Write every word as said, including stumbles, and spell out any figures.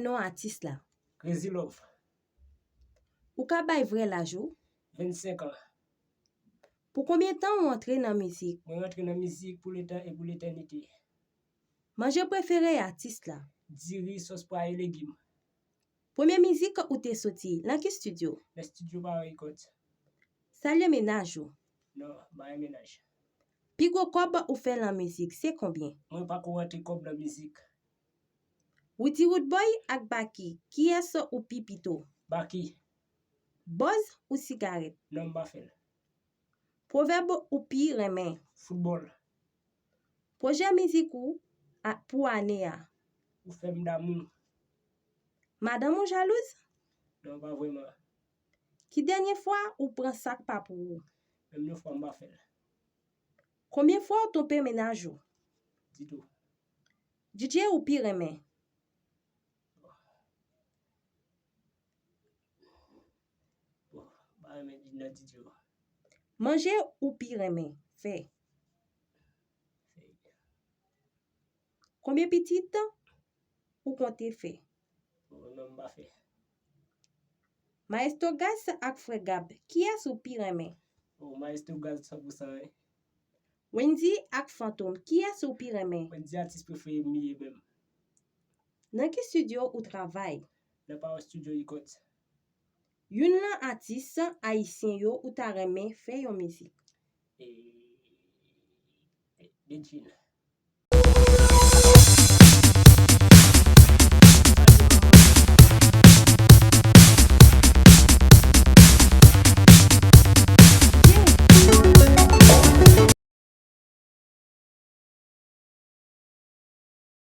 Non atis la. Crazy Love. Ou ka bay vrè laj ou? Vennsenk an. Pou konbyen tan ou antre nan mizik? Mwen rantre nan mizik pou letan e pou letènite. Manje prefere atis la? Diri, sòs pwa e legim. Premye mizik ou te soti, nan ki studio? Nan studio Power Records. Salye menaj ou. Non, m pa gen menaj. Pi gwo kòb ou fè lan mizik, se konbyen? Mwen pa ko rantre kòb nan mizik. Roody Roodboy ak Baky, kiyès ou pi pito? Baky. Bòz ou sigarèt? Non, m pa fè l. Pwovèb ou pi renmen? Foutbòl. Pwojè mizik ou a, pou ane a? Ou fè m damou. Madanm ou jalouz? Non, pa vrèman. Ki dènye fwa ou pran sa k pa pou ou? Menm yon fwa m pa fè l. Konbyen fwa ou twonpe menaj ou? Ditou. DJ ou pi renmen? Bon, m pa renmen di nan DJ yo. Manje ou pi renmen fè? Fè. Konbyen pitit ou konte fè? Bon, non, m pa fè. Maestro Gaz ak Frè Gab, kiyès ou pi renmen? Bon, Maestro Gaz san pou san, wi. Wendy ak Fantom, kiyès ou pi renmen? Mwen di atis prefere m li ye menm. Nan ki studio ou travay? Nan Power Studio Records. Youn lan atis ayisyen yo ou ta renmen fè yon mizik? E, e, Bedjine.